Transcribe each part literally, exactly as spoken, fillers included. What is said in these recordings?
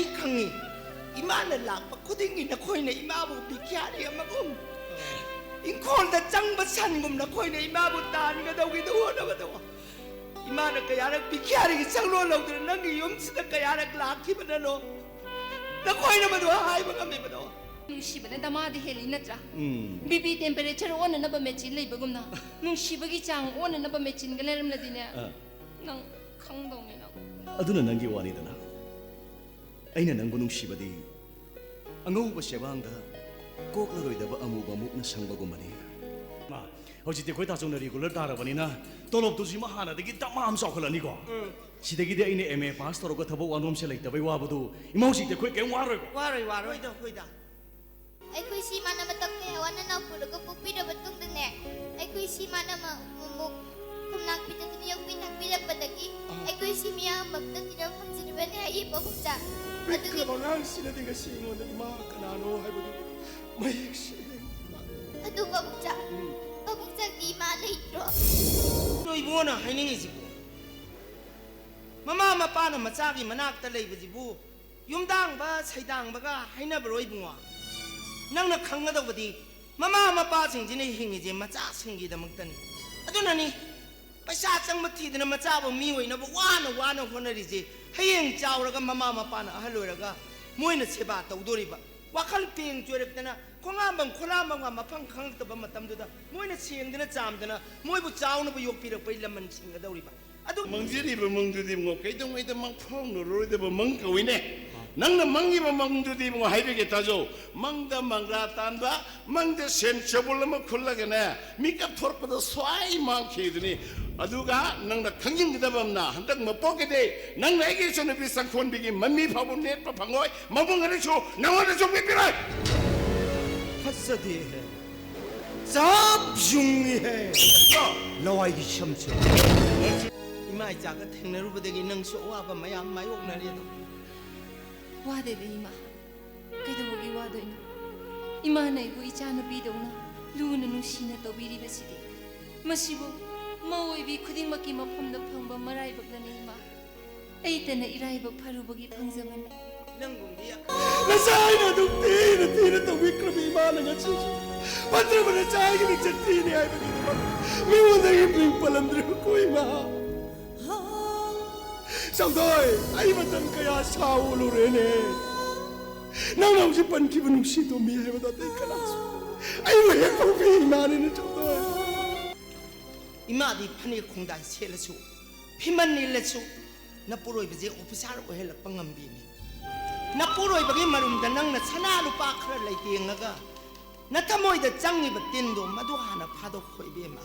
ꯑꯩ ꯈꯪꯉꯤ, ꯏꯃꯥꯅ ꯂꯥꯛꯄ ꯈꯨꯗꯤꯡꯒꯤ ꯅꯈꯣꯏꯅ ꯏꯃꯥꯕꯨ ꯚꯤꯈ꯭ꯌꯥꯔꯤ ꯑꯃꯒꯨꯝ, ꯏꯪꯈꯣꯜꯗ ꯆꯪꯕ ꯁꯟꯒꯨꯝ ꯅꯈꯣꯏꯅ ꯏꯃꯥꯕꯨ ꯇꯥꯟꯒꯗꯧꯒꯤꯗ ꯍꯣꯠꯅꯕꯗꯣ꯫ ꯏꯃꯥꯅ ꯀꯌꯥꯔꯛ ꯚꯤꯈ꯭ꯌꯥꯔꯤꯒꯤ ꯁꯛꯂꯣꯟ ꯂꯧꯗꯨꯅ ꯅꯪꯒꯤ ꯌꯨꯝꯁꯤꯗ ꯀꯌꯥꯔꯛ ꯂꯥꯛꯈꯤꯕꯅꯅꯣ? ꯅꯈꯣꯏꯅ ꯃꯗꯨ ꯍꯥꯏꯕ ꯉꯝꯃꯤꯕꯗꯣ? ꯅꯨꯡꯁꯤꯕꯅ ꯗꯃꯥꯗ ꯍꯦꯜꯂꯤ ꯅꯠꯇ꯭ꯔꯥ? ꯎꯝ꯫ ꯕꯤ ꯄꯤ ꯇꯦꯝꯄꯔꯦꯆꯔ ꯑꯣꯟꯅꯅꯕ ꯃꯦꯆꯤꯟ ꯂꯩꯕꯒꯨꯝꯅ, ꯅꯨꯡꯁꯤꯕꯒꯤ ꯆꯥꯡ ꯑꯣꯟꯅꯅꯕ ꯃꯦꯆꯤꯟꯒ ꯂꯩꯔꯝꯂꯗꯤꯅꯦ, ꯑ꯫ ꯅꯪ ꯈꯪꯗꯧꯅꯤ ꯅꯪ꯫ ꯑꯗꯨꯅ ꯅꯪꯒꯤ ꯋꯥꯅꯤꯗꯅ꯫ ꯑꯩꯅ ꯅꯪꯕꯨ ꯅꯨꯡꯁꯤꯕꯗꯤ ꯑꯉꯧꯕ ꯆꯦꯕꯥꯡꯗ ꯀꯣꯛꯂꯔꯣꯏꯗꯕ ꯑꯃꯨꯕ ꯃꯨꯛꯅ ꯁꯪꯕꯒꯨꯝꯕꯅꯤ꯫ ꯃꯥ, ꯍꯧꯖꯤꯛꯇꯤ ꯑꯩꯈꯣꯏ ꯇꯥꯆꯧꯅ ꯔꯤꯒꯨꯂꯔ ꯇꯥꯔꯕꯅꯤꯅ ꯇꯣꯂꯣꯞꯇꯨꯁꯨ ꯏꯃꯥ ꯍꯥꯟꯅꯗꯒꯤ ꯗꯃꯥ ꯑꯃ ꯆꯥꯎꯈꯠꯂꯅꯤꯀꯣ꯫ ꯎꯝ꯫ ꯁꯤꯗꯒꯤꯗꯤ ꯑꯩꯅ ꯑꯦꯝ ꯑꯦ ꯄꯥꯁ ꯇꯧꯔꯒ ꯊꯕꯛ ꯋꯥꯅꯣꯝꯁꯦ ꯂꯩꯇꯕꯩ ꯋꯥꯕꯗꯨ ꯏꯃꯥ ꯍꯧꯖꯤꯛꯇꯤ ꯑꯩꯈꯣꯏ ꯀꯩꯝ ꯋꯥꯔꯣꯏꯕ꯫ ꯋꯥꯔꯣꯏ, ꯋꯥꯔꯣꯏ꯫ ꯍꯣꯏꯗ, ꯍꯣꯏꯗ꯫ ꯑꯩꯈꯣꯏ ꯁꯤ ꯏꯃꯥꯟꯅꯕ ꯇꯞꯄꯦ ꯑꯋꯥ ꯅꯅꯥꯎ ꯄꯨꯔꯒ ꯄꯣꯛꯄꯤꯔꯕ ꯇꯨꯡꯗꯅꯦ, ꯑꯩꯈꯣꯏ ꯁꯤ ꯏꯃꯥꯟꯅꯕ ꯑꯃꯨꯛ ꯈꯨꯝꯂꯥꯡ ꯄꯤꯖꯗꯨꯅ ꯌꯣꯛꯄꯤ ꯊꯥꯛꯄꯤꯔꯛꯄꯗꯒꯤ ꯑꯩꯈꯣꯏ ꯁꯤ ꯃꯤꯌꯥꯝ ꯑꯃꯛꯇ ꯇꯤꯟꯅ ꯐꯪꯖꯔꯤꯕꯅꯦ ꯍꯥꯏꯌꯦ ꯄꯥꯕꯨꯡꯆꯥ꯫ ꯑꯗꯨꯒꯤ ꯄꯤꯛꯈ꯭ꯔꯕ ꯑꯉꯥꯡꯁꯤꯅꯗꯤ ꯉꯁꯤ ꯑꯩꯉꯣꯟꯗ ꯏꯃꯥ ꯀꯅꯥꯅꯣ ꯍꯥꯏꯕꯗꯨ ꯃꯌꯦꯛ ꯁꯦꯡꯅ ꯑꯗꯨ ꯄꯥꯕꯨꯡꯆꯥ, ꯄꯥꯕꯨꯡꯆꯥꯒꯤ ꯏꯃꯥ ꯂꯩꯇ꯭ꯔꯣ? ꯅꯣꯏꯕꯣꯅ ꯍꯥꯏꯅꯤꯡꯉꯤꯁꯤꯕꯨ, ꯃꯃꯥ ꯃꯄꯥꯅ ꯃꯆꯥꯒꯤ ꯃꯅꯥꯛꯇ ꯂꯩꯕꯁꯤꯕꯨ ꯌꯨꯝꯗꯥꯡꯕ ꯁꯩꯗꯥꯡꯕꯒ ꯍꯥꯏꯅꯕ꯭ꯔꯣ ꯏꯕꯨꯡꯉꯣ? ꯅꯪꯅ ꯈꯪꯒꯗꯧꯕꯗꯤ ꯃꯃꯥ ꯃꯄꯥꯁꯤꯡꯁꯤꯅ ꯍꯤꯡꯉꯤꯁꯦ ꯃꯆꯥꯁꯤꯡꯒꯤꯗꯃꯛꯇꯅꯤ꯫ ꯑꯗꯨꯅꯅꯤ ꯄꯩꯁꯥ ꯆꯪꯕ ꯊꯤꯗꯅ ꯃꯆꯥꯕꯨ ꯃꯤ ꯑꯣꯏꯅꯕ ꯋꯥꯅ ꯋꯥꯅ ꯍꯣꯠꯅꯔꯤꯁꯦ꯫ ꯍꯌꯦꯡ ꯆꯥꯎꯔꯒ ꯃꯃꯥ ꯃꯄꯥꯅ ꯑꯍꯜ ꯑꯣꯏꯔꯒ ꯃꯣꯏꯅ ꯁꯦꯕꯥ ꯇꯧꯗꯣꯔꯤꯕ꯫ ꯋꯥꯈꯜ ꯄꯦꯡ ꯆꯣꯏꯔꯛꯇꯅ ꯈꯣꯡꯉꯥꯝꯕꯝ ꯈꯣꯂꯥꯝꯕꯝꯒ ꯃꯐꯝ ꯈꯪꯉꯛꯇꯕ ꯃꯇꯝꯗꯨꯗ ꯃꯣꯏꯅ ꯁꯦꯡꯗꯅ ꯆꯥꯝꯗꯅ ꯃꯣꯏꯕꯨ ꯆꯥꯎꯅꯕ ꯌꯣꯛꯄꯤꯔꯛꯄꯩ ꯂꯃꯟ ꯁꯤꯡꯒꯗꯧꯔꯤꯕ꯫ ꯑꯗꯨ ꯃꯪꯖꯔꯤꯕ ꯃꯪꯗꯨꯗꯤ ꯏꯕꯨꯡꯉꯣ ꯀꯩꯗꯧꯉꯩꯗ ꯃꯪꯐꯥꯎꯅꯔꯣꯏꯗꯕ ꯃꯪ ꯀꯧꯏꯅꯦ꯫ ꯅꯪꯅ ꯃꯪꯉꯤꯕ ꯃꯪꯗꯨꯗꯤ ꯏꯕꯨꯡꯉꯣ ꯍꯥꯏꯕꯤꯒꯦ ꯇꯥꯖꯧ꯫ ꯃꯪꯗ ꯃꯪꯒ꯭ꯔꯥ ꯇꯥꯟꯕ, ꯃꯪꯗ ꯁꯦꯟ ꯆꯕꯨꯜ ꯑꯃ ꯈꯨꯜꯂꯒꯅꯦ, ꯃꯤꯀꯞ ꯊꯣꯔꯛꯄꯗ ꯁ꯭ꯋꯥꯏ ꯃꯥꯡꯈꯤꯗꯨꯅꯤ꯫ ꯑꯗꯨꯒ ꯅꯪꯅ ꯈꯪꯖꯤꯟꯒꯗꯕ ꯑꯃꯅ, ꯍꯟꯗꯛ ꯃꯄꯣꯛꯀꯤꯗꯤ ꯅꯪꯅ ꯑꯩꯒꯤ ꯏꯆꯟꯅꯨꯄꯤ ꯆꯪꯈꯣꯟꯕꯤꯒꯤ ꯃꯃꯤ ꯐꯥꯎꯕ ꯅꯦꯠꯄ ꯐꯪꯉꯣꯏ, ꯃꯕꯨꯡ ꯑꯅꯤꯁꯨ ꯅꯪꯉꯣꯟꯗꯁꯨ ꯄꯤꯕꯤꯔꯣꯏ꯫ ꯐꯖꯗꯦꯍꯦ꯫ ꯆꯞ ꯌꯨꯡꯏꯍꯦ꯫ ꯂꯋꯥꯏꯒꯤ ꯁꯝꯁꯦ꯫ ꯏꯃꯥ ꯏꯆꯥꯒ ꯊꯦꯡꯅꯔꯨꯕꯗꯒꯤ ꯅꯪꯁꯨ ꯑꯋꯥꯕ ꯃꯌꯥꯝ ꯃꯥꯌꯣꯛꯅꯔꯦꯗꯣ꯫ ꯋꯥꯗꯦꯗ ꯏꯃꯥ, ꯀꯩꯗꯧꯕꯒꯤ ꯋꯥꯗꯣꯏꯅꯣ? ꯏꯃꯥꯅ ꯑꯩꯕꯨ ꯏꯆꯥꯅꯨꯄꯤꯗꯧꯅ ꯂꯨꯅ ꯅꯨꯡꯁꯤꯅ ꯇꯧꯕꯤꯔꯤꯕꯁꯤꯗꯤ꯫ ꯃꯁꯤꯕꯨ ꯃꯧ ꯑꯣꯏꯕꯤ ꯈꯨꯗꯤꯡꯃꯛꯀꯤ ꯃꯐꯝꯗ ꯐꯪꯕ ꯃꯔꯥꯏꯕꯛꯅꯅꯤ ꯏꯃꯥ꯫ ꯑꯩꯇꯅ ꯏꯔꯥꯏꯕꯛ ꯐꯔꯨꯕꯒꯤ ꯐꯪꯖꯕꯅꯤ꯫ ꯅꯪꯅ ꯉꯁꯤꯁꯨ ꯐꯠꯇ꯭ꯔꯕ ꯅꯆꯥꯒꯤ ꯃꯤꯡꯆꯠ ꯊꯤꯅꯤ ꯍꯥꯏꯕꯒꯤꯗꯃꯛ ꯃꯤꯉꯣꯟꯗꯒꯤ ꯃꯤꯡ ꯄꯜꯂꯝꯗ꯭ꯔꯤꯕꯀꯣ, ꯏꯃꯥ꯫ ꯆꯥꯎꯊꯣꯏ, ꯑꯩ ꯃꯇꯝ ꯀꯌꯥ ꯁꯥꯎꯂꯨꯔꯦꯅꯦ꯫ ꯅꯪꯅ ꯍꯧꯖꯤꯛ ꯄꯟꯈꯤꯕ ꯅꯨꯡꯁꯤ ꯇꯣꯝꯕꯤ ꯍꯥꯏꯕꯗꯣ ꯑꯇꯩ ꯀꯅꯥꯁꯨ ꯑꯩꯕꯨ ꯍꯦꯛ ꯄꯣꯛꯄꯤ ꯏꯃꯥꯅꯤꯅꯦ, ꯆꯥꯎꯊꯣꯏ꯫ ꯏꯃꯥꯗꯤ ꯐꯅꯦꯛ ꯈꯣꯡꯗꯥꯏ ꯁꯦꯠꯂꯁꯨ, ꯐꯤꯃꯟ ꯏꯜꯂꯁꯨ, ꯅꯄꯨꯔꯣꯏꯕꯁꯦ ꯑꯣꯐꯤꯁꯥꯔ ꯑꯣꯏꯍꯜꯂꯛꯄ ꯉꯝꯕꯤꯅꯤ꯫ ꯅꯄꯨꯔꯣꯏꯕꯒꯤ ꯃꯔꯨꯝꯗ ꯅꯪꯅ ꯁꯅꯥ ꯂꯨꯄꯥ ꯈꯔ ꯂꯩꯇꯦꯡꯉꯒ ꯅꯊꯃꯣꯏꯗ ꯆꯪꯉꯤꯕ ꯇꯤꯟꯗꯣ ꯃꯗꯨ ꯍꯥꯟꯅ ꯐꯥꯗꯣꯛꯈꯣ ꯏꯕꯦꯝꯃ꯫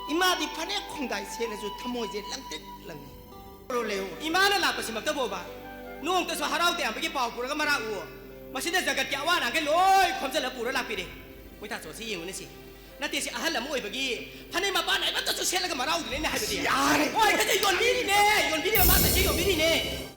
ꯏꯃꯥꯗꯤ ꯐꯅꯦꯛ ꯈꯣꯡꯗꯥꯏ ꯁꯦꯠꯂꯁꯨ ꯊꯃꯣꯏꯁꯦ ꯂꯪꯇ꯭ꯔꯤꯛ ꯂꯪꯉꯤ꯫ ꯂꯩꯌꯨ꯫ ꯏꯃꯥꯅ ꯂꯥꯛꯄꯁꯤꯃꯛꯇꯕꯨꯕ ꯅꯣꯡꯇꯁꯨ ꯍꯔꯥꯎ ꯇꯌꯥꯝꯕꯒꯤ ꯄꯥꯎ ꯄꯨꯔꯒ ꯃꯔꯥꯛꯎ꯫ ꯃꯁꯤꯗ ꯖꯒꯠꯀꯤ ꯑꯋꯥ ꯑꯅꯥꯈꯩ ꯂꯣꯏ ꯈꯣꯝꯖꯤꯜꯂ ꯄꯨꯔ ꯂꯥꯛꯄꯤꯔꯦ꯫ ꯃꯣꯏ ꯇꯥꯆꯧꯁꯤ ꯌꯦꯡꯉꯨꯅꯦ ꯁꯤ꯫ ꯅꯠꯇꯦ, ꯁꯤ ꯑꯍꯜ ꯑꯃ ꯑꯣꯏꯕꯒꯤ ꯐꯅꯦꯛ ꯃꯄꯥꯟ ꯅꯥꯏꯕꯇꯁꯨ ꯁꯦꯠꯂꯒ ꯃꯔꯥꯎꯗꯨꯅꯦ ꯑꯩꯅ ꯍꯥꯏꯕꯗꯤ꯫ ꯌꯥꯔꯦ꯫ ꯍꯣꯏ, ꯀꯩꯗꯧ ꯌꯣꯟꯕꯤꯔꯤꯅꯦ? ꯌꯣꯟꯕꯤꯔꯤꯕ ꯃꯥꯇꯁꯤ ꯌꯣꯟꯕꯤꯔꯤꯅꯦ꯫